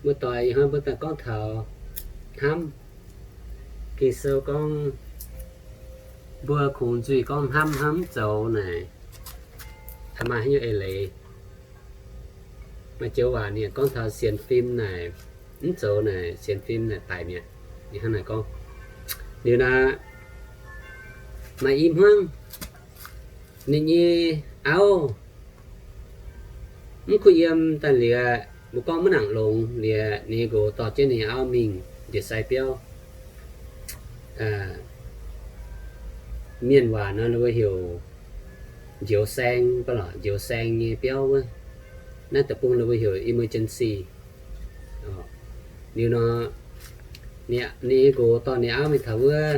Muoz-doic, ih hnoi mbuo daaih gorngv taux hnamv. Ging-Sou gorngv mbuo kungx nzuih gorngv hnamv hnamv mv zoux naaic, maaih haaix nyungc eix leiz? Maaih joux waac ninh gorngv taux sienx fim naaic, mv zoux naaic sienx fim naaic daic mi'aqv. Ninh hnangv naaic gorngv. Liuz naaic, maaih i hmuangv, ninh nyei auv mv kuh yiem daaih liuz, mbuo gorngv maiv nangc longx liuz, ninh nyei nqox dorh jienv ninh nyei auv mingh ndie-sai biauv. Mienh waac nor ninh mbuo heuc njoux saeng, mv baac lorqc njoux saeng nyei biauv wuov. Naaiv deic-bung ninh mbuo heuc emergency. Liuz nor, ninh nyei nqox dorh ninh auv mingh taux wuov,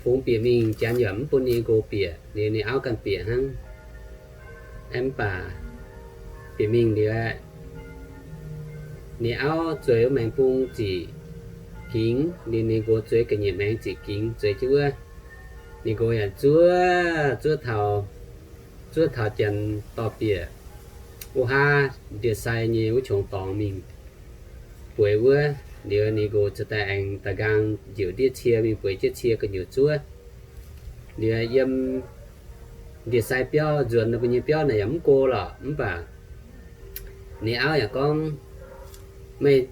fungx bieqc mingh, janx yaac mv bun ninh nyei nqox bieqc, liuz ninh auv ganh bieqc hnangv. Aeqv, mv baac bieqc mingh liuz, ninh auv zueiz wuov maengx bung ziqc gingx, liuz ninh nqox zueiz ga'nyiec maengx ziqc gingx, zueiz jienv wuov. Ninh nqox yaac zuov, zuov taux, zuov taux janx dorh bieqc wuov haav ndie-sai nyei wuov qongx dorngx mingh bueix wuov. Liuz ninh nqox ziouc daaih aengx da'nqaang njiec ndiev cie mingh bueix jienv cie gu'nyuoz zuov. Liuz yiem ndie-sai biauv nzuonx ninh mbuo nyei biauv naaic yaac mv go lorqc, mv baac ninh auv yaac gorngv, meih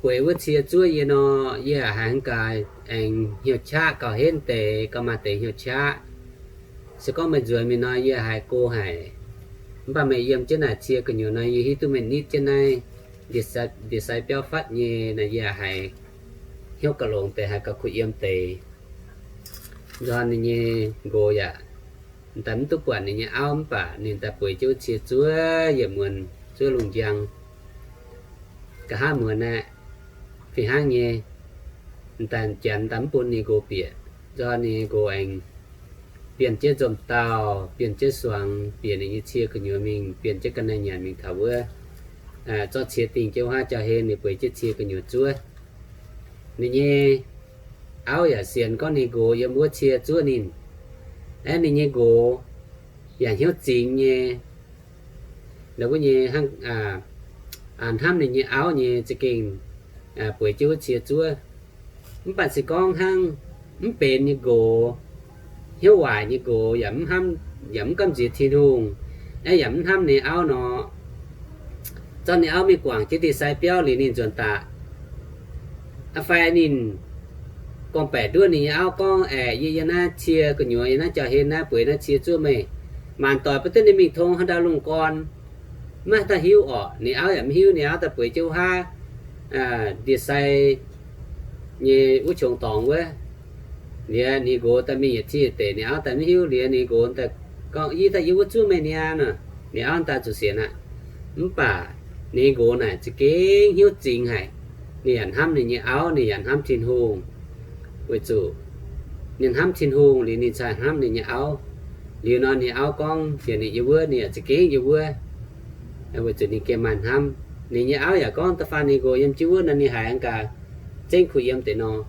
bueix wuov cie zuov yie nor, yie haiz haaix gaax aengx hnyouv qaqv gauh henv deix, gauh maaih deix hnyouv qaqv. Se gorngv meih nzuonx mingh nor, yie haiz go haic. Mv baac meih yiem jienv naaic cie gu'nyuoz nor, yie hiuv duqv meih nitv jienv naaiv ndie-sai biauv fatv nyei nor, yie haiz hnyouv gauh longx deix, haiz gauh kuh yiem deix. Nzorn ninh nyei nqox yaac daaih mv duqv buatc ninh nyei auv, mv baac ninh daaih bueix jienv wuov cie zuov yietc muonz, zuov lungh njang. Nqa'haav muonz aeqv, fih hnangv nyei, daaih janx daaih mv bun ninh nqox bieqc. Nzorn ninh nqox aengx bienh jienv nzomh dauh, bienh jienv suangx bieqc ninh nyei cie gu'nyuoz mingh, bienh jienv ga'naaiv nyanc mingh taux wuov zorqv cie dingh jienv wuov haav jauv-hlen, ninh bueix jienv cie gu'nyuoz zuov. Ninh nyei auv yaac sienx gorngv ninh nqox yiem wuov cie zuov ninh. Aeqv, ninh nyei nqox yaac hnyouv zingx nyei, wuov nyei hnangv hnamv ninh nyei auv nyei za'gengh bueix jienv wuov cie zuov. Mv baac se gorngv hnangv mv benx nyei nqox, hnyouv waaic nyei nqox, yaac mv gamh nziex Tin-Hungh, aeqv, yaac mv hnamv ninh auv nor, zorqv ninh auv mingh guangc jienv ndie-sai biauv liuz ninh nzuonx daaih. Aa, fai ninh gorngv-baeqc nduov ninh nyei auv gorngv, aeqv, yie yiem naaiv cie gu'nyuoz, yiem naaiv jauv-hlen naaiv bueix naaiv cie zuov meih. Maanc doic bun duqv ninh mingh tong haaix dauh lungh gorn, maiv dauh hiuv orqc. Ninh auv yaac mv hiuv. Ninh auv daaih bueix jienv wuov haav ndie-sai nyei wuov qongx dorngx wuov. Liuz ninh nqox daaih mingh yietc zingh yietc deix, ninh auv daaih mv hiuv. Liuz ninh nqox daaih gorngv, yie daaih yiem wuov zuov meih niaa nor. Ninh auv daaih zuqc sienx aqv. Mv baac ninh nqox naaic za'gengh hnyouv zingx haic. Ninh yaac hnamv ninh nyei auv, ninh yaac hnamv Tin-Hungh. Weic zuqc ninh hnamv Tin-Hungh liuz ninh cingx hnamv ninh nyei auv. Liuz nor ninh auv gorngv heuc ninh yiem wuov, ninh yaac za'gengh yiem wuov. Weic zuqc ninh gengh maaih hnamv. Ninh nyei auv yaac gorngv da'faanh ninh nqox yiem jienv wuov nor ninh haiz gaax zengv kuh yiem deix nor.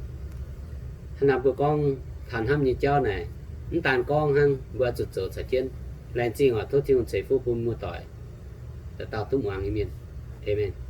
Hnangv naaiv mbuo gorngv taux hnamv nyei jauv naaic, mv daan gorngv hnangv, mbuo zuqc zoux caux jienv. Laengz zingh oc. Tov Tin-Hungh ceix fuqv bun muoz-doic dauh dauh duqv muangx nyei mienh. Aamen.